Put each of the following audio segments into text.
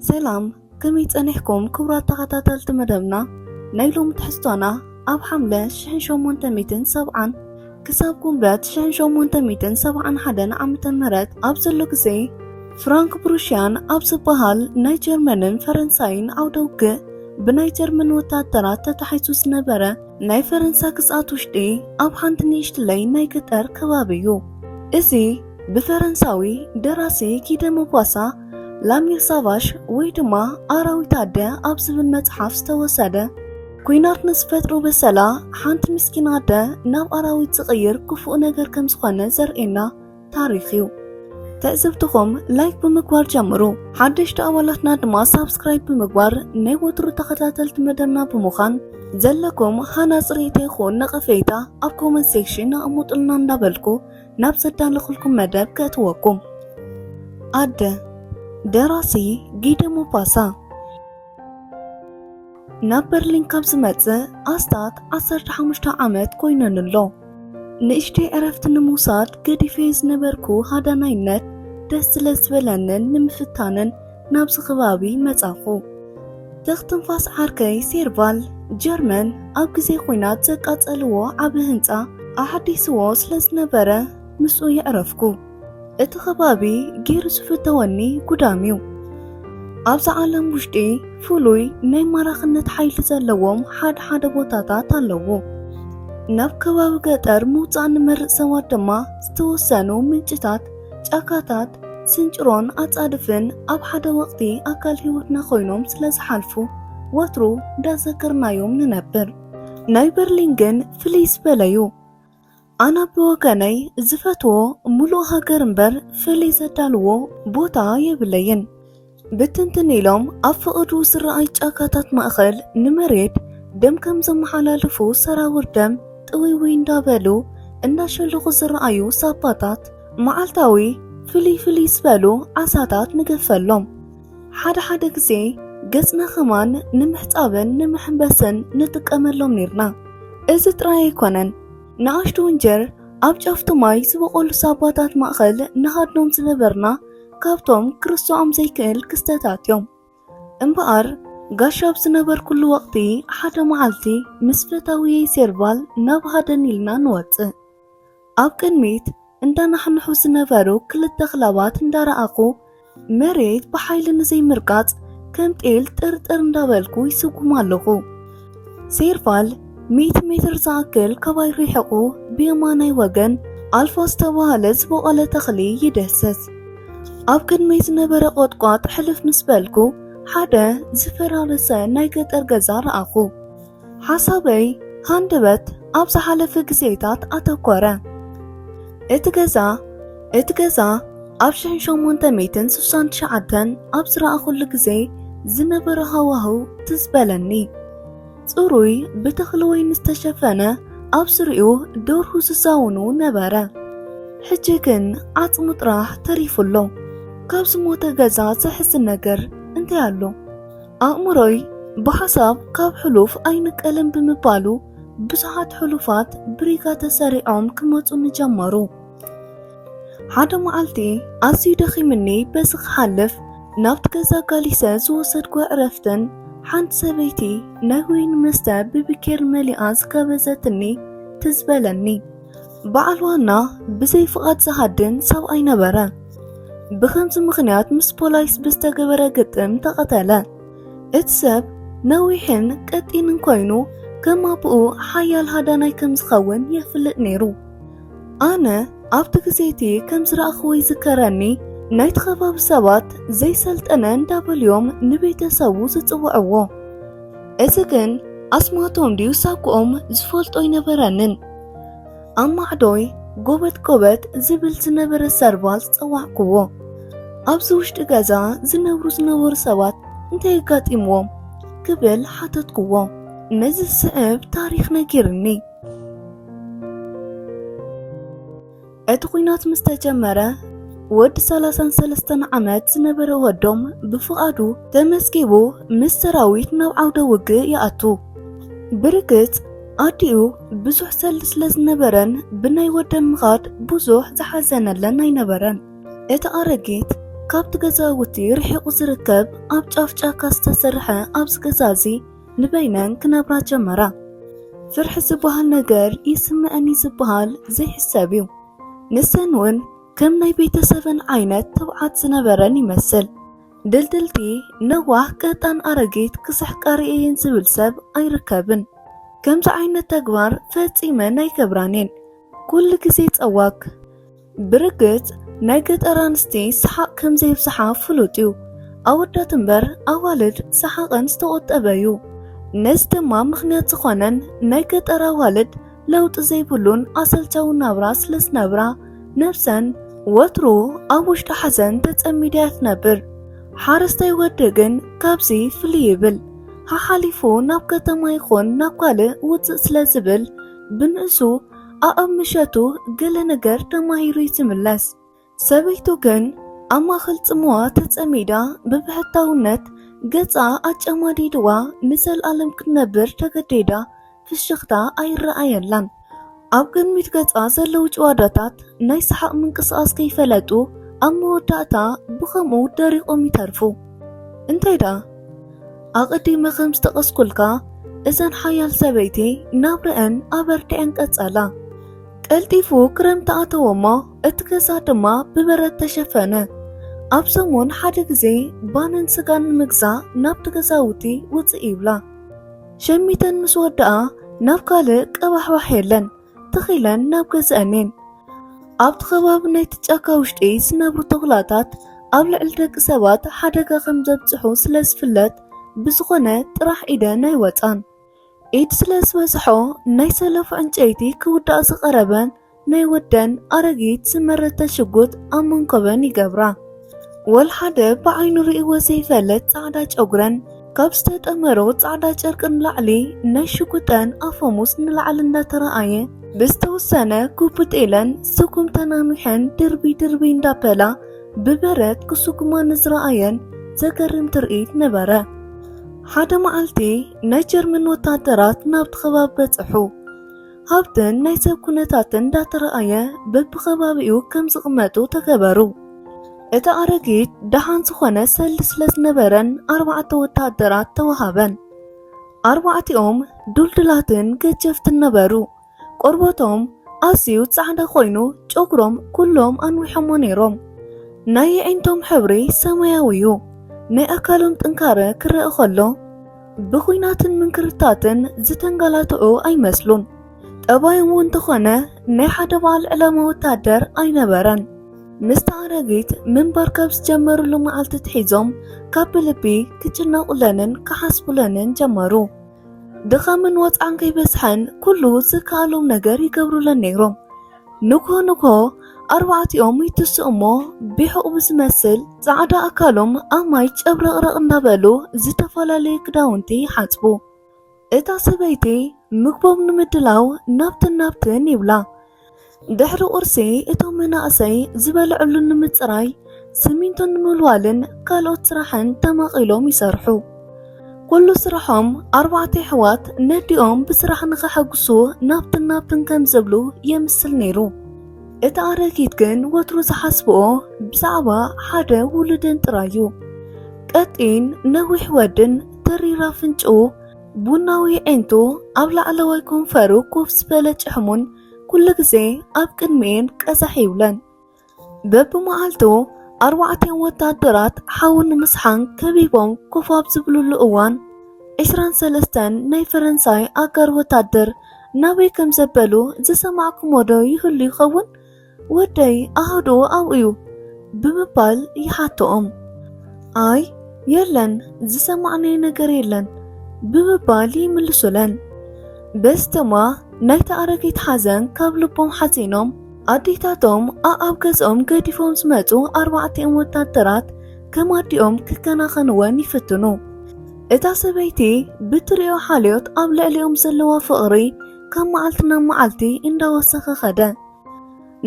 ሰላም፣ ከመይ ጸኒሕኩም ክቡራት ተኸታተልቲ መደብና? ናይ ሎሚ ትሕዝቶና ኣብ ሓምለ ሽሕን ሸሞንተ ሚእትን ሰብዓን ክሳብ ጉንበት ሽሕን ሸሞንተ ሚእትን ሰብዓን ሓደን ዓመተ ምህረት ኣብ ዘሎ ግዜ፣ ፍራንክ ፕሩሽያን ኣብ ዝበሃል ናይ ጀርመንን ፈረንሳይን ዓውደ ውግእ ብናይ ጀርመን ወታደራት ተታሒዙ ዝነበረ ናይ ፈረንሳ ግዝኣት ውሽጢ ኣብ ሓንቲ ንእሽትለይ ናይ ገጠር ከባቢ እዩ። እዚ ብፈረንሳዊ ደራሲ ጊደ ሞፓሳ ላሚር ሳቫሽ ወይ ድማ ኣራዊት ኣደ ኣብ ዝብል መጽሓፍ ዝተወሰደ፣ ኲናት ንዝፈጥሮ በሰላ ሓንቲ ምስኪን ኣደ ናብ ኣራዊት ዝቕይር ክፉእ ነገር ከም ዝኾነ ዘርእየና ታሪኽ እዩ። ትዕዝብትኹም ላይክ ብምግባር ጀምሩ። ሓደሽቲ ኣባላትና ድማ ሳብስክራይብ ብምግባር ናይ ወትሩ ተኸታተልቲ መደብና ብምዃን ዘለኩም ሃናጺ ርእይቶ ይኹን ነቐፌታ ኣብ ኮመንት ሴክሽን ኣቐምጡልና እንዳበልኩ ናብ ዘዳለኹልኩም መደብ ከእትወኩም። ኣደ፣ ደራሲ ጊደ ሞፓሳ። ናብ በርሊን ካብ ዝመጽእ ኣስታት ዓሰርተ ሓሙሽተ ዓመት ኮይነን ኣሎ። ንእሽተይ ዕረፍቲ ንምውሳድ ገዲፈዮ ዝነበርኩ ሃዳናይነት ደስ ስለ ዝበለንን ንምፍታንን ናብዚ ከባቢ መጻኹ። ትኽ ትንፋስ ዓርከይ ሴርቫል፣ ጀርመን ኣብ ግዜ ኲናት ዘቃጸልዎ ዓቢ ህንጻ ኣሓዲስዎ ስለ ዝነበረ ምስኡ የዕረፍኩ። እቲ ከባቢ ገይሩ ዝፍተወኒ ጉዳም እዩ። ኣብዛ ዓለም ውሽጢ ፍሉይ ናይ ማራኽነት ሓይሊ ዘለዎም ሓደ ሓደ ቦታታት ኣለዉ። ናብ ከባቢ ገጠር ምውጻእ ንመርጽ ሰባት ድማ ዝተወሰኑ ምንጭታት፣ ጫካታት፣ ስንጭሮን ኣጻድፍን ኣብ ሓደ ወቕቲ ኣካል ህይወትና ኮይኖም ስለ ዝሓልፉ ወትሩ እንዳዘከርናዮም ንነብር። ናይ በርሊን ግን ፍልይ ዝበለ እዩ። ኣነ ብወገነይ ዝፈትዎ ምሉእ ሃገር እምበር ፍልይ ዘዳልዎ ቦታ የብለይን። ብትንትን ኢሎም ኣብ ፍቕዱ ዝረኣይ ጫካታት ማእኸል ንመሬት ደም ከም ዘመሓላልፉ ሰራውር ደም ጥውይውይ እንዳበሉ እንዳሸለኹ ዝረኣዩ ሳባታት መዓልታዊ ፍልይ ፍልይ ዝበሉ ዓሳታት ንገፈሎም። ሓደ ሓደ ግዜ ገጽና ከማን ንምሕጻብን ንምሕንበስን ንጥቀመሎም ኔርና። እዚ ጥራይ ኣይኮነን። ንኣሽቱ ውንጀር ኣብ ጫፍቲ ማይ ዝበቖሉ ሳባታት ማእኸል ንሃድኖም ዝነበርና ካብቶም ክርስዖም ዘይክእል ክስተታት እዮም። እምበኣር ጋሻ ኣብ ዝነበርኩሉ ወቕቲ ሓደ መዓልቲ ምስ ፈታውየይ ሴርቫል ናብ ሃደን ኢልና ንወጽእ። ኣብ ቅድሚት እንዳናሕንሑ ዝነበሩ ክልተ ክላባት እንዳረኣኹ መሬት ብሓይሊ ንዘይምርጋጽ ከም ጤል ጥርጥር እንዳበልኩ ይስጉም ኣለኹ። ሴርቫል ሚእቲ ሜትር ዝኣክል ካባይ ርሒቑ ብየማናይ ወገን ኣልፋ ዝተባህለ ዝበቖለ ተኽሊ ይደስስ። ኣብ ቅድመይ ዝነበረ ቖጥቋጥ ሕልፍ ምስ በልኩ ሓደ ዝፈራረሰ ናይ ገጠር ገዛ ረኣኹ። ሓሳበይ ሃንደበት ኣብ ዝሓለፈ ግዜታት ኣተኮረ። እቲ ገዛ እቲ ገዛ ኣብ ሽሕን ሸሞንተ ሚእትን ስሳን ትሽዓተን ኣብ ዝረኣኹሉ ግዜ ዝነበረ ሃዋህው ትዝ በለኒ። ጽሩይ ብተኽሊ ወይኒ ዝተሸፈነ ኣብ ዙርያኡ ደርሁ ዝዛወኑ ነበረ። ሕጂ ግን ዓጽሙ ጥራሕ ተሪፉ ኣሎ። ካብ ዝሞተ ገዛ ዘሕዝን ነገር እንታይ ኣሎ? ኣእምሮይ ብሓሳብ ካብ ሕሉፍ ኣይንቀልን ብምባሉ ብዙሓት ሕሉፋት ብሪጋ ተሰሪዖም ክመጹኒ ጀመሩ። ሓደ መዓልቲ ኣዝዩ ደኺምኒ በዚ ክሓልፍ ናብቲ ገዛ ጋሊሰ ዝወሰድኩ ዕረፍትን ሓንቲ ሰበይቲ ናይ ወይኒ መስተ ብብኬር መሊኣ ዝጋበዘትኒ ትዝ በለኒ። በዓል ዋና ብዘይ ፍቓድ ዝሃድን ሰብኣይ ነበረ። ብኸምዚ ምኽንያት ምስ ፖላይስ ብዝተገበረ ግጥም ተቐተለ። እቲ ሰብ ነዊሕን ቀጢንን ኮይኑ ከም ኣቦኡ ሓያል ሃዳናይ ከም ዝኸውን የፍልጥ ነይሩ። ኣነ ኣብቲ ግዜ እቲ ከም ዝረኣኽዎ ይዝከረኒ፣ ናይቲ ከባቢ ሰባት ዘይሰልጠነ እንዳበልዮም ንቤተሰቡ ዝጽውዕዎ። እዚ ግን ኣስማቶም ድዩ ሳጉኦም ዝፈልጦ ኣይነበረንን። ኣብ ማዕዶይ ጎበጥ ጎበጥ ዝብል ዝነበረ ሰርቫል ዝጸዋዕክዎ። ኣብዚ ውሽጢ ገዛ ዝነብሩ ዝነበሩ ሰባት እንታይ ኣጋጢምዎም ክብል ሓተትክዎ። ነዚ ዝስዕብ ታሪኽ ነጊርኒ። እቲ ኲናት ምስ ተጀመረ፣ ወዲ ሰላሳን ሰለስተን ዓመት ዝነበረ ወዶም ብፍቓዱ ተመዝጊቡ ምስ ሰራዊት ናብ ዓውደ ውግእ ይኣቱ። ብርግጽ ኣዲኡ ብዙሕ ሰልዲ ስለ ዝነበረን ብናይ ወደን ምኻድ ብዙሕ ዝሓዘነለን ኣይነበረን። እቲ ኣረጊት ካብቲ ገዛውቲ ርሒቑ ዝርከብ ኣብ ጫፍ ጫካ ዝተሰርሐ ኣብዚ ገዛ እዚ ንበይነን ክነብራ ጀመራ። ፍርሒ ዝበሃል ነገር ይስምዐኒ ዝበሃል ዘይሕሰብ እዩ። ንሰን እውን ከም ናይ ቤተሰበን ዓይነት ትብዓት ዝነበረን ይመስል። ድልድልቲ ነዋሕ ቀጣን ኣረጊት ክሳሕ ቃሪ እየን ዝብል ሰብ ኣይርከብን። ከምዚ ዓይነት ተግባር ፈጺመን ኣይገብራን እየን። ኩሉ ግዜ ጸዋግ። ብርግጽ ናይ ገጠር ኣንስቲ ሰሓቕ ከም ዘይብዝሓ ፍሉጥ እዩ። ኣወዳት እምበር ኣዋልድ ሰሓቐን ዝተቖጠበ እዩ። ነዚ ድማ ምኽንያት ዝኾነን ናይ ገጠር ኣዋልድ ለውጢ ዘይብሉን ኣሰልቻዊ ናብራ ስለ ዝነብራ ነብሰን ወትሩ ኣብ ውሽጢ ሓዘን ተጸሚዳ እያ ትነብር። ሓረስታይ ወዲ ግን ካብዚ ፍልይ ይብል። ሓሓሊፉ ናብ ከተማ ይኹን ናብ ካልእ ውጽእ ስለ ዝብል ብንእሱ ኣኣብ ምሸቱ ገለ ነገር ተማሂሩ እዩ ዝምለስ። ሰበይቱ ግን ኣብ ማእኸል ጽምዋ ተጸሚዳ ብብሕታውነት ገጻ ኣጨማዲድዋ ንዘልኣለም ክትነብር ተገዲዳ ፍሽኽታ ኣይረኣየላን። ኣብ ቅድሚት ገጻ ዘለዉ ጭዋዳታት ናይ ሰሓቕ ምንቅስቓስ ከይፈለጡ ኣብ መወዳእታ ብኸምኡ ደሪቖም ይተርፉ። እንታይ ደኣ ኣቐዲመ ከም ዝጠቐስኩልካ እዘን ሓያል ሰበይቲ ናብረአን ኣበርቲዐን ቀጸላ። ቀልጢፉ ክረምቲ ኣተወ እሞ እቲ ገዛ ድማ ብበረድ ተሸፈነ። ኣብ ሰሙን ሓደ ግዜ ባንን ስጋን ንምግዛእ ናብቲ ገዛውቲ ውጽእ ይብላ። ሸሚተን ምስ ወድኣ ናብ ካልእ ቀባሕባሕ የለን፣ ትኽ ኢለን ናብ ገዝአን እየን። ኣብቲ ከባቢ ናይቲ ጫካ ውሽጢ ዝነብሩ ተኹላታት ኣብ ልዕሊ ደቂ ሰባት ሓደጋ ከም ዘብጽሑ ስለ ዝፍለጥ ብዝኾነ ጥራሕ ኢደን ኣይወጻን። ኢድ ስለ ዝበዝሖ ናይ ሰለፉ ዕንጨይቲ ክውዳእ ዝቐረበ ናይ ወደን ኣረጊት ዝመረተ ሽጉጥ ኣብ መንኮበን ይገብራ። ወልሓደ ብዓይኑ ርእይዎ ዘይፈልጥ ጻዕዳ ጨጉረን ካብ ዝተጠመሮ ጻዕዳ ጨርቂ ንላዕሊ ናይ ሽጉጠን ኣፈሙስ ንላዕሊ እንዳተረኣየ ብዝተወሰነ ጉብጥ ኢለን ስጉምተን ኣንዊሐን ድርቢ ድርቢ እንዳበላ ብበረድ ክስጉማ ንዝረኣየን ዘገርም ትርኢት ነበረ። ሓደ መዓልቲ ናይ ጀርመን ወታደራት ናብቲ ከባቢ በጽሑ። ሃብትን ናይ ሰብ ኩነታትን እንዳተረኣየ በብኸባቢኡ ከም ዝቕመጡ ተገበሩ። እታ ኣረጊት ደሓን ዝኾነ ሰልዲ ስለ ዝነበረን ኣርባዕተ ወታደራት ተወሃበን። ኣርባዕቲኦም ዱልዱላትን ገጀፍትን ነበሩ። ቆርበቶም ኣዝዩ ጻዕዳ ኮይኑ ጨጉሮም ኩሎም ኣንዊሖሞ ነይሮም። ናይ የዒንቶም ሕብሪ ሰማያዊ እዩ። ናይ ኣካሎም ጥንካረ ክረአ ከሎ ብኹናትን ምንክርታትን ዝተንገላትዑ ኣይመስሉን። ጠባዮም እውን እንተኾነ ናይ ሓደ በዓል ዕላማ ወታደር ኣይነበረን። ምስታ ኣረጊት ምንባር ካብ ዝጀመሩሉ መዓልቲ ኣትሒዞም ካብ ብልቢ ክጭነቑለንን ክሓስቡለንን ጀመሩ። ድኻምን ወጽዓን ከይበዝሐን ኩሉ ዝከኣሎም ነገር ይገብሩለን ነይሮም። ንግሆ ንግሆ ኣርባዕቲኦም ይትስኡ እሞ ብሑቕ ብዝመስል ጻዕዳ ኣካሎም ኣብ ማይ ጨብረቕረቕ እንዳበሉ ዝተፈላለየ ክዳውንቲ ይሓጽቡ። እታ ሰበይቲ ምግቦም ንምድላው ናብትን ናብትን ይብላ። ድሕሪ ቁርሲ እቶም መናእሰይ ዝበልዕሉ ንምጽራይ፣ ስሚንቶ ንምልዋልን ካልኦት ስራሕን ተማቒሎም ይሰርሑ። ኩሉ ስራሖም ኣርባዕተ ኣሕዋት ነዲኦም ብስራሕ ንኸሐጉሱ ናብትን ናብትን ከም ዝብሉ የምስል ነይሩ። እታ ኣረጊት ግን ወትሩ ዝሓስብኦ ብዛዕባ ሓደ ውሉደን ጥራይ እዩ። ቀጢን ነዊሕ ወድን ተሪር ኣፍንጭኡ ቡናዊ ኣዒንቱ ኣብ ላዕለዋይ ከንፈሩ ኮፍ ዝበለ ጭሕሙን ኩሉ ግዜ ኣብ ቅድሚኤን ቀዛሕ ይብለን። በብመዓልቱ ኣርባዕቲኦም ወታደራት ሓዊ ንምስሓን ከቢቦም ኮፍ ኣብ ዝብሉሉ እዋን፣ ዕስራን ሰለስተን ናይ ፈረንሳይ ኣጋር ወታደር ናበይ ከም ዘበሉ ዝሰማዕኩሞ ዶ ይህሉ ይኸውን? "ወደይ ኣሃዱኡ ኣብኡ እዩ?" ብምባል ይሓትኦም። "ኣይ የለን፣ ዝሰማዕናዮ ነገር የለን" ብምባል ይምልሱለን። በዚ ድማ ናይታ ኣረጊት ሓዘን ካብ ልቦም ሓዚኖም፣ ኣዴታቶም ኣኣብ ገዝኦም ገዲፎም ዝመጹ ኣርባዕቲኦም ወታደራት ከም ኣዲኦም ክከናኸንወን ይፍትኑ። እታ ሰበይቲ ብትሪኦ ሓልዮት ኣብ ልዕሊኦም ዘለዋ ፍቕሪ ካብ መዓልቲ ናብ መዓልቲ እንዳወሰኸ ኸደ።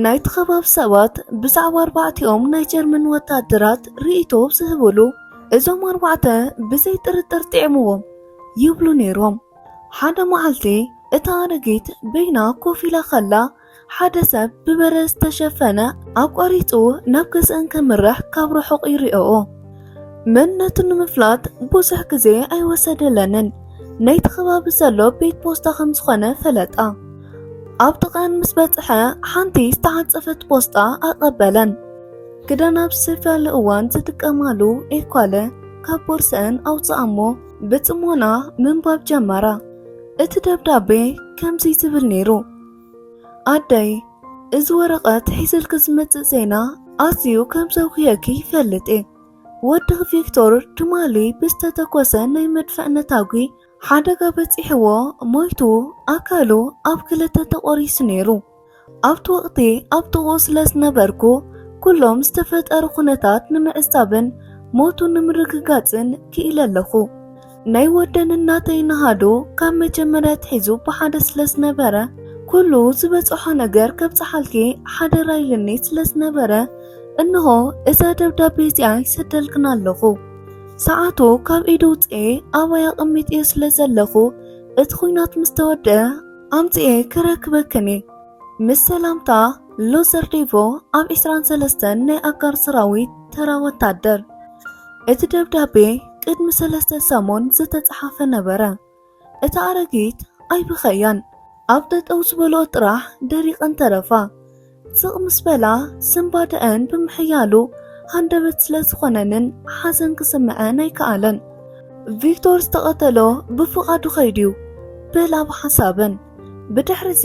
ናይቲ ከባቢ ሰባት ብዛዕባ ኣርባዕቲኦም ናይ ጀርመን ወታደራት ርእይቶ ዝህብሉ፣ "እዞም ኣርባዕተ ብዘይ ጥርጥር ጥዒምዎም" ይብሉ ነይሮም። ሓደ መዓልቲ እታ ኣረጊት በይና ኮፍ ኢላ ኸላ፣ ሓደ ሰብ ብበረድ ዝተሸፈነ ኣቋሪጹ ናብ ገዝአን ከምርሕ ካብ ርሑቕ ይሪኦኦ። መንነቱ ንምፍላጥ ብዙሕ ግዜ ኣይወሰደለንን። ናይቲ ከባቢ ዘሎ ቤት ፖስታ ከም ዝኾነ ፈለጣ። ኣብ ጥቓን ምስ በጽሐ ሓንቲ ዝተዓጸፈት ፖስታ ኣቐበለን። ክዳን ኣብ ዝሰፍያሉ እዋን ዝጥቀማሉ ኤኳለ ካብ ቦርሰአን ኣውጽኣሞ ብጽሞና ምንባብ ጀመራ። እቲ ደብዳቤ ከምዚ ዝብል ነይሩ። ኣደይ፣ እዚ ወረቐት ሒዝልኪ ዝመጽእ ዜና ኣዝዩ ከም ዘጉህየኪ ይፈልጥ እየ። ወድኺ ቪክቶር ትማሊ ብዝተተኮሰ ናይ መድፍዕ ነታጒ ሓደጋ በጺሕዎ ሞይቱ፣ ኣካሉ ኣብ ክልተ ተቖሪሱ ነይሩ። ኣብቲ ወቕቲ ኣብ ጥቕኡ ስለ ዝነበርኩ፣ ኩሎም ዝተፈጠሩ ኩነታት ንምዕዛብን ሞቱ ንምርግጋጽን ክኢለ ኣለኹ። ናይ ወደን እናተይ ንሃዱ ካብ መጀመርያ ኣትሒዙ ብሓደ ስለ ዝነበረ፣ ኩሉ ዝበጽሖ ነገር ከብጽሓልኪ ሓደራ ኢልኒ ስለ ዝነበረ፣ እንሆ እዛ ደብዳቤ እዚኣ ይሰደልክን ኣለኹ። ሰዓቱ ካብ ኢዱ ውጽኤ ኣባይ ኣቐሚጥዮ ስለ ዘለኹ፣ እቲ ኹናት ምስ ተወደአ ኣምጽኤ ክረክበክን እየ። ምስ ሰላምታ፣ ሎዘር ዴቮ ኣብ ዕስራን ሰለስተን ናይ ኣጋር ሰራዊት ተራ ወታደር። እቲ ደብዳቤ ቅድሚ ሰለስተ ሰሙን ዝተጻሓፈ ነበረ። እታ ኣረጊት ኣይበኸያን። ኣብ ጠጠው ዝበልኦ ጥራሕ ደሪቐን ተረፋ። ስቕ ምስ በላ ስንባደአን ብምሕያሉ ሃንደበት ስለ ዝኾነንን ሓዘን ክስምዐን ኣይከኣለን። ቪክቶር ዝተቐተሎ ብፍቓዱ ከይድዩ በላ ብሓሳበን። ብድሕሪዚ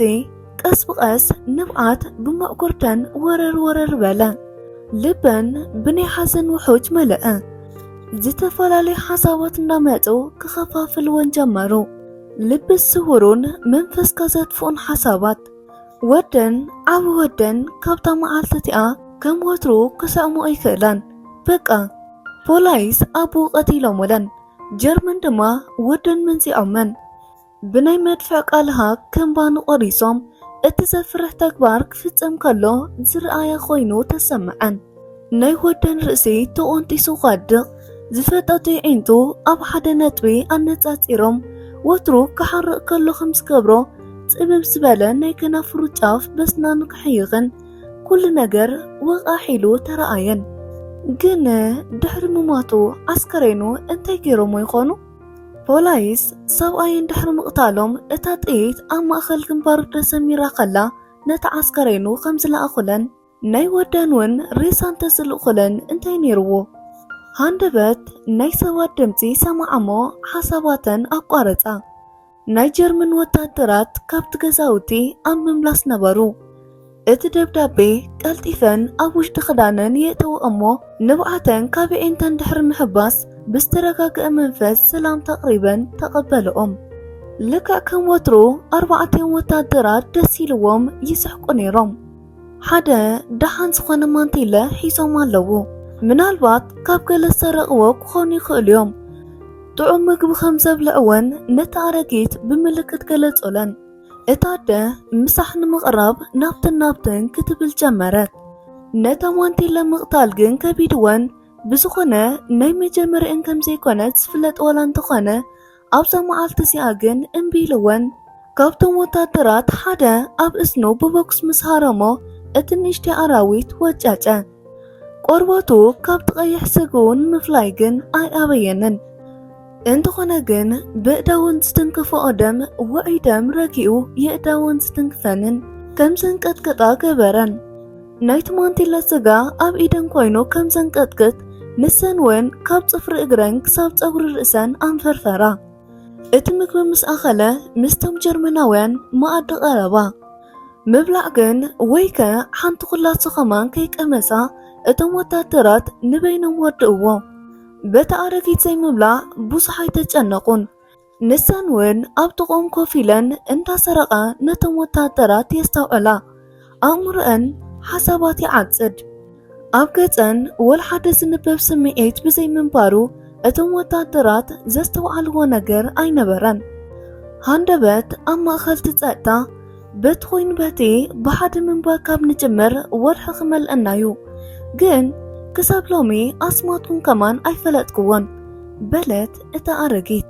ቀስ ብቐስ ንብዓት ብመዕኮርተን ወረር ወረር በለ። ልበን ብናይ ሓዘን ውሑጅ መለአ። ዝተፈላለዩ ሓሳባት እንዳመጹ ክኸፋፍልወን ጀመሩ። ልቢ ዝስውሩን መንፈስካ ዘጥፍኡን ሓሳባት። ወደን፣ ዓቢ ወደን ካብታ መዓልቲ እቲኣ ከም ወትሩ ክስዕሞ ኣይክእላን። በቃ፣ ፖላይስ ኣቦኡ ቀቲሎምለን። ጀርመን ድማ ወደን መንጺዖመን። ብናይ መድፍዕ ቃልሃ ከም ባኒ ቆሪሶም፣ እቲ ዘፍርሕ ተግባር ክፍጸም ከሎ ዝረኣያ ኮይኑ ተሰምዐን። ናይ ወደን ርእሲ ተቖንጢሱ ክወድቕ፣ ዝፈጠጡ የዒንቱ ኣብ ሓደ ነጥቢ ኣነጻጺሮም፣ ወትሩ ክሓርቕ ከሎ ከም ዝገብሮ ጽብብ ዝበለ ናይ ከናፍሩ ጫፍ በስናኑ ክሕይኽን ኩሉ ነገር ወቓሕ ኢሉ ተረኣየን። ግን ድሕሪ ምማቱ ኣስከሬኑ እንታይ ገይሮሞ ይኾኑ? ፖላይስ ሰብኣየን ድሕሪ ምቕታሎም፣ እታ ጥይት ኣብ ማእከል ግንባሩ ተሰሚራ ከላ ነቲ ኣስከሬኑ ከም ዝለኣኹለን፣ ናይ ወደን እውን ሬሳ እንተዝልእኹለን እንታይ ነይርዎ? ሃንደበት ናይ ሰባት ድምጺ ሰማዓሞ ሓሳባተን ኣቋረጻ። ናይ ጀርመን ወታደራት ካብቲ ገዛውቲ ኣብ ምምላስ ነበሩ። እቲ ደብዳቤ ቀልጢፈን ኣብ ውሽጢ ክዳነን የእተወ እሞ፣ ንብዓተን ካብ የዒንተን ድሕሪ ምሕባስ፣ ብዝተረጋግአ መንፈስ ሰላምታ ኣቕሪበን ተቐበለኦም። ልክዕ ከም ወትሩ ኣርባዕቲኦም ወታደራት ደስ ኢልዎም ይስሕቁ ነይሮም። ሓደ ደሓን ዝኾነ ማንቲለ ሒዞም ኣለዉ። ምናልባት ካብ ገለ ዝሰረቕዎ ክኾኑ ይኽእሉ እዮም። ጥዑም ምግቢ ከም ዘብልዕወን ነታ ኣረጊት ብምልክት ገለጾለን። እታ ኣደ ምሳሕ ንምቕራብ ናብትን ናብትን ክትብል ጀመረት። ነታ ማንቲለ ምቕታል ግን ከቢድወን፣ ብዝኾነ ናይ መጀመርየን ከም ዘይኮነት ዝፍለጥ ዋላ እንተኾነ፣ ኣብዛ መዓልቲ እዚኣ ግን እምቢ ኢልወን። ካብቶም ወታደራት ሓደ ኣብ እዝኑ ብቦክስ ምስ ሃረሞ፣ እቲ ንእሽተይ ኣራዊት ወጨጨ። ቆርበቱ ካብቲ ቀይሕ ስግኡ ንምፍላይ ግን ኣይኣበየንን። እንተኾነ ግን ብእዳውን ዝትንክፈኦ ደም ውዑይ ደም ረጊኡ የእዳውን ዝትንክፈንን ከም ዘንቀጥቅጣ ገበረን። ናይቲ ማንቲለ ስጋ ኣብ ኢደን ኮይኑ ከም ዘንቀጥቅጥ ንሰን እውን ካብ ጽፍሪ እግረን ክሳብ ጸጉሪ ርእሰን ኣንፈርፈራ። እቲ ምግቢ ምስ ኣኸለ ምስቶም ጀርመናውያን መኣዲ ቀረባ። ምብላዕ ግን ወይከ ሓንቲ ኩላሶ ከማን ከይቀመሳ እቶም ወታደራት ንበይኖም ወድእዎ። በቲ ኣረጊት ዘይምብላዕ ብዙሕ ኣይተጨነቑን። ንሰን እውን ኣብ ጥቕኦም ኮፍ ኢለን እንዳሰረቓ ነቶም ወታደራት የስተውዕላ። ኣእምሮአን ሓሳባት ይዓጽድ። ኣብ ገጸን ወላ ሓደ ዝንበብ ስምዒት ብዘይምንባሩ እቶም ወታደራት ዘስተውዓልዎ ነገር ኣይነበረን። ሃንደበት ኣብ ማእከል እቲ ጸጥታ በቲ ኮይኑ በቲ ብሓደ ምንባር ካብ ንጅምር ወርሒ ክመልአና እዩ። ግን ክሳብ ሎሚ ኣስማትኩም ከማን ኣይፈለጥክዎን በለት እታ ኣረጊት።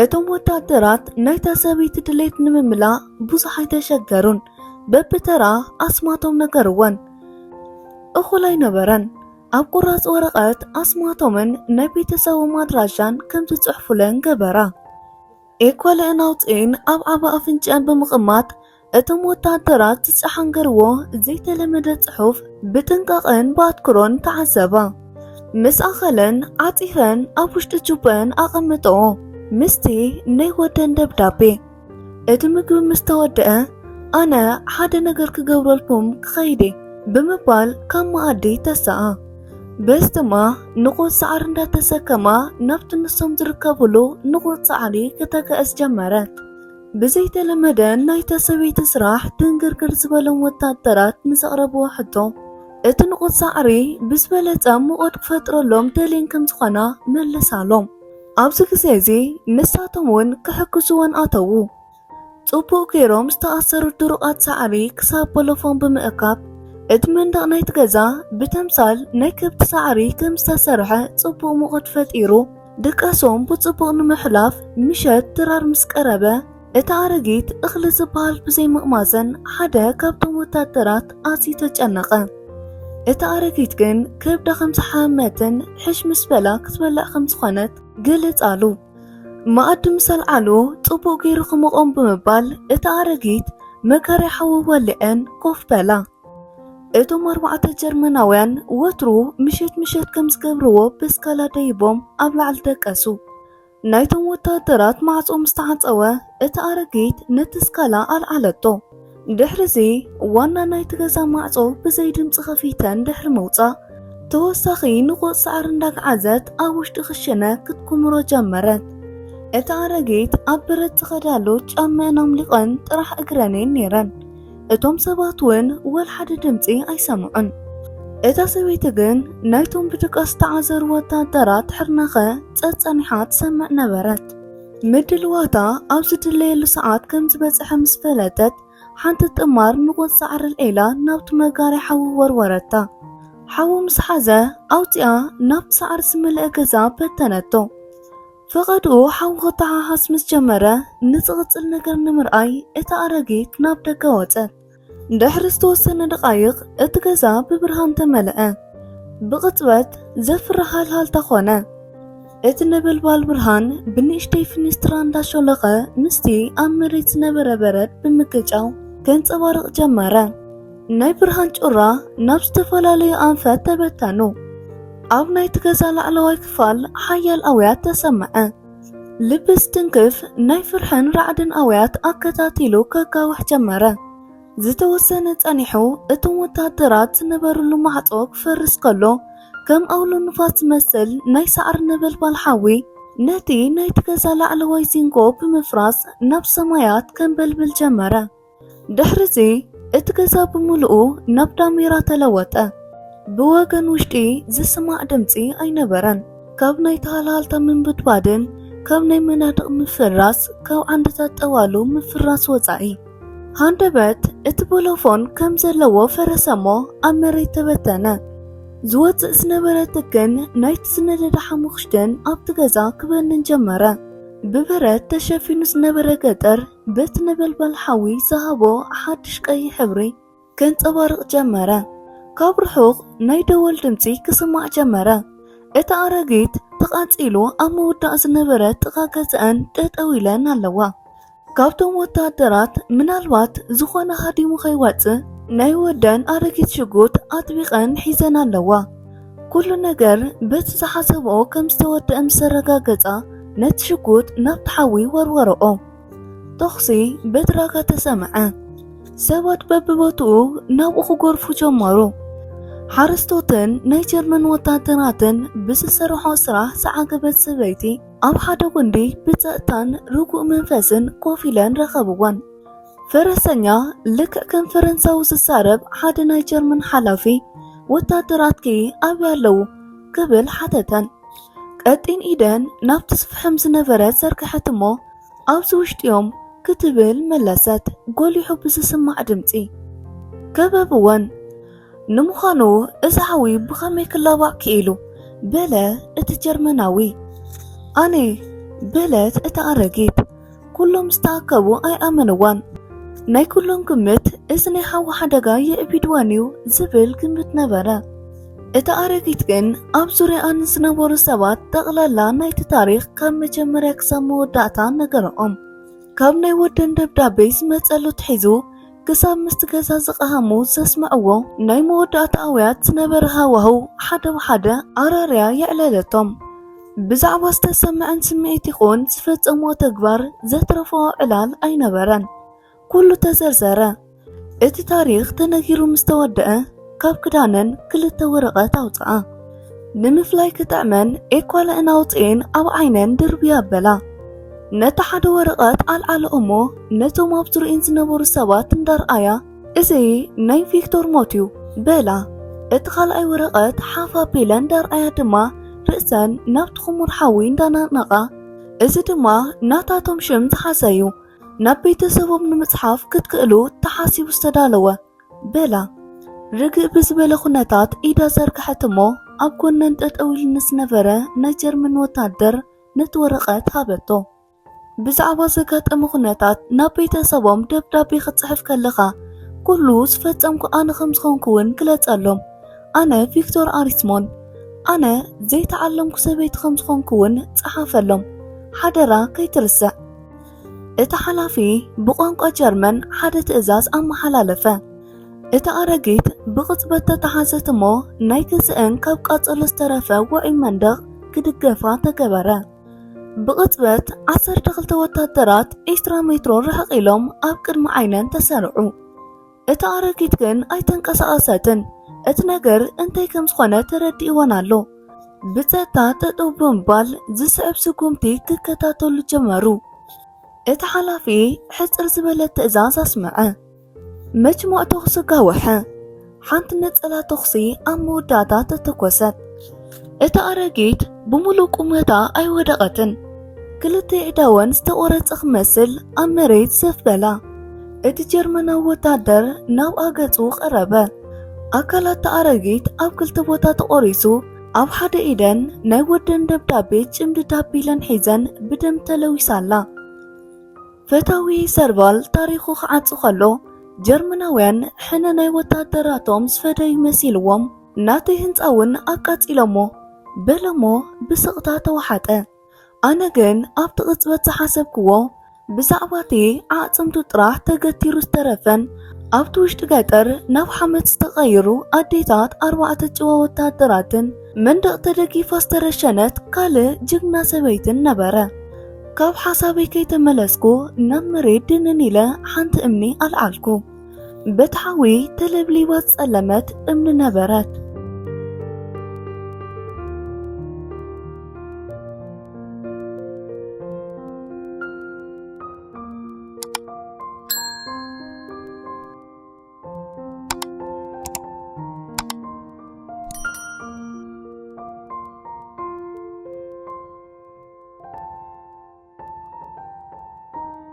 እቶም ወታደራት ናይታ ሰበይቲ ድሌት ንምምላእ ብዙሕ ኣይተሸገሩን። በብተራ ኣስማቶም ነገርወን። እኹል ኣይነበረን። ኣብ ቁራጽ ወረቐት ኣስማቶምን ናይ ቤተሰቦም ኣድራሻን ከም ዝጽሕፉለን ገበራ። ኤኮልአን ኣውጺኤን ኣብ ዓቢ ኣፍንጭአን ብምቕማጥ፣ እቶም ወተሃደራት ዝጸሓንገርዎ ዘይተለመደ ጽሑፍ ብጥንቃቐን ብኣትኩሮን ተዓዘባ። ምስ ኣኸለን ዓጺፈን ኣብ ውሽጢ ጁባኣን ኣቐመጠኦ፣ ምስቲ ናይ ወደን ደብዳቤ። እቲ ምግቢ ምስ ተወደአ፣ ኣነ ሓደ ነገር ክገብረልኩም ክኸይድ እየ ብምባል ካብ መኣዲ ተሰኣ። በዚ ድማ ንቑጽ ሳዕሪ እንዳተሰከማ ናብቲ ንሶም ዝርከብሉ ንቑጽ ሳዕሪ ክተገዕዝ ጀመረት። ብዘይተለመደ ናይታ ሰበይቲ ስራሕ ድንግርግር ዝበሎም ወታደራት ንዘቕረብዎ ሕቶ፣ እቲ ንቑጽ ሳዕሪ ብዝበለጸ ሙቐት ክፈጥረሎም ደልየን ከም ዝኾና መለሳሎም። ኣብዚ ግዜ እዚ ንሳቶም እውን ክሕግዝወን ኣተዉ። ጽቡቕ ገይሮም ዝተኣሰሩ ድሩቓት ሳዕሪ ክሳብ በለፎም ብምእካብ፣ እቲ መንደቕ ናይቲ ገዛ ብተምሳል ናይ ከብቲ ሳዕሪ ከም ዝተሰርሐ ጽቡቕ ሙቐት ፈጢሩ፣ ድቃሶም ብጽቡቕ ንምሕላፍ ምሸት ድራር ምስ ቀረበ፣ እታ ኣረጊት እኽሊ ዝበሃል ብዘይምቕማሰን ሓደ ካብቶም ወታደራት ኣዝዩ ተጨነቐ። እታ ኣረጊት ግን ከብዳ ከም ዝሓመመትን ሕሽ ምስ በላ ክትበልዕ ከም ዝኾነት ግልጽ ኣሉ። መኣዲ ምስ ኣልዓሉ ጽቡቕ ገይሩ ክሞቖም ብምባል እታ ኣረጊት መጋርያ ሓዊ ወሊዐን ኮፍ በላ። እቶም ኣርባዕተ ጀርመናውያን ወትሩ ምሸት ምሸት ከም ዝገብርዎ በስካላ ደይቦም ኣብ ላዕሊ ደቀሱ። ናይቶም ወታደራት ማዕጾ ምስ ተዓጸወ፣ እታ ኣረጊት ነቲ ስካላ ኣልዓለቶ። ድሕሪዚ ዋና ናይቲ ገዛ ማዕጾ ብዘይ ድምጺ ከፊተን ድሕሪ ምውጻእ፣ ተወሳኺ ንቑጽ ሳዕሪ እንዳግዓዘት ኣብ ውሽጢ ክሽነ ክትኩምሮ ጀመረት። እታ ኣረጊት ኣብ በረት ዝኸዳሉ ጫመአን ኣምሊቐን ጥራሕ እግረን እየን ነይረን። እቶም ሰባት እውን ወላ ሓደ ድምጺ ኣይሰምዑን። እታ ሰበይቲ ግን ናይቶም ብድቃስ ዝተዓዘሩ ወታደራት ሕርናኸ ጸጸኒሓ ትሰምዕ ነበረት። ምድልዋታ ኣብ ዝድለየሉ ሰዓት ከም ዝበጽሐ ምስ ፈለጠት፣ ሓንቲ ጥማር ንቑጽ ሳዕሪ ኣልዒላ ናብቲ መጋርያ ሓዊ ወርወረታ። ሓዊ ምስ ሓዘ ኣውጺኣ ናብቲ ሳዕሪ ዝመልአ ገዛ በተነቶ። ፈቐድኡ ሓዊ ክተሓሓስ ምስ ጀመረ፣ ንዝቕጽል ነገር ንምርኣይ እታ ኣረጊት ናብ ደገ ወጸት። ድሕሪ ዝተወሰነ ደቓይቕ እቲ ገዛ ብብርሃን ተመልአ። ብቕጽበት ዘፍርህ ሃልሃልታ ኾነ። እቲ ነበልባል ብርሃን ብንእሽተይ ፍኒስትራ እንዳሾለኸ ምስቲ ኣብ መሬት ዝነበረ በረድ ብምግጫው ከንጸባርቕ ጀመረ። ናይ ብርሃን ጩራ ናብ ዝተፈላለዩ ኣንፈት ተበተኑ። ኣብ ናይቲ ገዛ ላዕለዋይ ክፋል ሓያል ኣውያት ተሰምዐ። ልቢ ዝትንክፍ ናይ ፍርሕን ራዕድን ኣውያት ኣከታቲሉ ከጋውሕ ጀመረ። ዝተወሰነ ጸኒሑ እቶም ወታደራት ዝነበርሉ ማዕጾ ክፈርስ ከሎ፣ ከም ኣውሎ ንፋስ ዝመስል ናይ ሳዕሪ ነበልባል ሓዊ ነቲ ናይቲ ገዛ ላዕለዋይ ዚንጎ ብምፍራስ ናብ ሰማያት ከንበልብል ጀመረ። ድሕሪዚ እቲ ገዛ ብምሉኡ ናብ ዳሜራ ተለወጠ። ብወገን ውሽጢ ዝስማዕ ድምጺ ኣይነበረን። ካብ ናይ ተሃልሃልታ ምንብድባድን ካብ ናይ መናድቕ ምፍራስ፣ ካብ ዓንድታት ጠዋሉ ምፍራስ ወጻኢ። ሃንደበት እቲ ቦሎፎን ከም ዘለዎ ፈረሰሞ ኣብ መሬት ተበተነ። ዝወጽእ ዝነበረ ትክን ናይቲ ዝነደደ ሓሙኽሽትን ኣብቲ ገዛ ክበንን ጀመረ። ብበረድ ተሸፊኑ ዝነበረ ገጠር በቲ ነበልባል ሓዊ ዝሃቦ ሓድሽ ቀይሕ ሕብሪ ከንጸባርቕ ጀመረ። ካብ ርሑቕ ናይ ደወል ድምጺ ክስማዕ ጀመረ። እታ ኣረጊት ተቓጺሉ ኣብ ምውዳቕ ዝነበረ ጥቓ ገዛኣን ጠጠው ኢለን ኣለዋ። ካብቶም ወተሃደራት ምናልባት ዝኾነ ሃዲሙ ከይወጽእ ናይ ወደን ኣረጊት ሽጉጥ ኣጥቢቐን ሒዘን ኣለዋ። ኩሉ ነገር በቲ ዝሓሰብኦ ከም ዝተወደአ ምስ ኣረጋገጻ ነቲ ሽጉጥ ናብቲ ሓዊ ወርወረኦ። ተኹሲ ብድራጋ ተሰምዐ። ሰባት በብቦትኡ ናብኡ ክጎርፉ ጀመሩ። ሓረስቶትን ናይ ጀርመን ወታደራትን ብዝሰርሖ ስራሕ ዝዓገበት ሰበይቲ ኣብ ሓደ ጉንዲ ብጸጥታን ርጉእ መንፈስን ኮፍ ኢለን ረኸብወን። ፈረሰኛ ልክዕ ከም ፈረንሳዊ ዝዛረብ ሓደ ናይ ጀርመን ሓላፊ፣ "ወታደራትኪ ኣበይ ኣለዉ?" ክብል ሓተተን። ቀጢን ኢደን ናብቲ ዝፍሕም ዝነበረ ዘርግሐት እሞ፣ "ኣብዚ ውሽጢ እዮም" ክትብል መለሰት፣ ጎሊሑ ብዝስማዕ ድምጺ። ከበብወን። ንምዃኑ እዚ ሓዊ ብኸመይ ክላባዕ ክኢሉ? በለ እቲ ጀርመናዊ። "ኣነ" በለት እታ ኣረጊት። ኩሎም ዝተኣከቡ ኣይኣመንዋን። ናይ ኩሎም ግምት እዚ ናይ ሓዊ ሓደጋ የዕቢድወን እዩ ዝብል ግምት ነበረ። እታ ኣረጊት ግን ኣብ ዙርያኣ ንዝነበሩ ሰባት ጠቕላላ ናይቲ ታሪኽ ካብ መጀመርያ ክሳብ መወዳእታ ነገረኦም። ካብ ናይ ወደን ደብዳቤ ዝመጸሉ ትሒዙ ክሳብ ምስቲ ገዛ ዝቐሃሙ ዘስምዕዎ ናይ መወዳእታ ኣውያት ዝነበረ ሃዋህው ሓደ ብሓደ ኣራርያ የዕለለቶም። ብዛዕባ ዝተሰምዐን ስምዒት ይኹን ዝፈጸምዎ ተግባር ዘትረፍኦ ዕላል ኣይነበረን። ኩሉ ተዘርዘረ። እቲ ታሪኽ ተነጊሩ ምስ ተወደአ ካብ ክዳነን ክልተ ወረቐት ኣውጽኣ። ንምፍላይ ክጥዕመን ኤኳለእን ኣውጽኤን ኣብ ዓይነን ድርብያ ኣበላ። ነቲ ሓደ ወረቐት ኣልዓለ እሞ ነቶም ኣብ ዙርኤን ዝነበሩ ሰባት እንዳርኣያ፣ እዚ ናይ ቪክቶር ሞት እዩ በላ። እቲ ካልኣይ ወረቐት ሓፍ ኣቢለን እንዳርኣያ ድማ ርእሰን ናብቲ ክሙር ሓዊ እንዳነቕነቓ፣ እዚ ድማ ናታቶም ሽም ዝሓዘ እዩ። ናብ ቤተሰቦም ንምጽሓፍ ክትክእሉ ተሓሲቡ ዝተዳለወ በላ። ርግእ ብዝበለ ኩነታት ኢዳ ዘርግሐት እሞ ኣብ ጎነን ጠጠው ኢሉ ንዝነበረ ናይ ጀርመን ወታደር ነቲ ወረቐት ሃበቶ። ብዛዕባ ዘጋጠመ ኩነታት ናብ ቤተሰቦም ደብዳቤ ክትጽሕፍ ከለኻ ኩሉ ዝፈጸምኩ ኣነ ከም ዝኾንኩ እውን ግለጸሎም። ኣነ ቪክቶር ኣሪስሞን ኣነ ዘይተዓለምኩ ሰበይቲ ከም ዝኾንኩ እውን ጸሓፈሎም። ሓደራ ከይትርስዕ። እቲ ሓላፊ ብቋንቋ ጀርመን ሓደ ትእዛዝ ኣመሓላለፈ። እታ ኣረጊት ብቕጽበት ተተሓዘት እሞ ናይ ገዝአን ካብ ቃጸሎ ዝተረፈ ውዑይ መንደቕ ክድገፋ ተገበረ። ብቕጽበት ዓሰርተ ክልተ ወታደራት ዕስራ ሜትሮ ርሕቕ ኢሎም ኣብ ቅድሚ ዓይነን ተሰርዑ። እታ ኣረጊት ግን ኣይተንቀሳቐሰትን። እቲ ነገር እንታይ ከም ዝኾነ ተረዲእወን ኣሎ። ብጸጥታ ጠጠው ብምባል ዝስዕብ ስጉምቲ ክከታተሉ ጀመሩ። እቲ ሓላፊ ሕጽር ዝበለ ትእዛዝ ኣስመዐ። መጅሙዕ ተኹሲ ጋወሐ። ሓንቲ ነጸላ ተኹሲ ኣብ መወዳእታ ተተኮሰት። እታ ኣረጊት ብምሉእ ቁመታ ኣይወደቐትን። ክልተ ኣእዳወን ዝተቖረጸ ክመስል ኣብ መሬት ዘፍ በላ። እቲ ጀርመናዊ ወታደር ናብኣ ገጹ ቀረበ። ኣካላት እታ ኣረጊት ኣብ ክልተ ቦታ ተቖሪጹ፣ ኣብ ሓደ ኢደን ናይ ወደን ደብዳቤ ጭምድድ ኣቢለን ሒዘን ብደም ተለዊሳ ኣላ። ፈታዊ ሰርቫል ታሪኹ ክዓጹ ከሎ፣ ጀርመናውያን ሕነ ናይ ወታደራቶም ዝፈደዩ መሲልዎም፣ ናተይ ህንጻ እውን ኣቃጺሎሞ በለሞ ብስቕታ ተወሓጠ። ኣነ ግን ኣብቲ ቅጽበት ዝሓሰብክዎ፣ ብዛዕባ እቲ ኣዕጽምቱ ጥራሕ ተገቲሩ ዝተረፈን ኣብቲ ውሽጢ ገጠር ናብ ሓመድ ዝተቐይሩ ኣዴታት ኣርባዕተ ጭዋ ወታደራትን መንደቕ ተደጊፋ ዝተረሸነት ካልእ ጅግና ሰበይትን ነበረ። ካብ ሓሳበይ ከይተመለስኩ ናብ መሬት ድንን ኢለ ሓንቲ እምኒ ኣልዓልኩ። በቲ ሓዊ ተለብሊባ ዝጸለመት እምኒ ነበረት።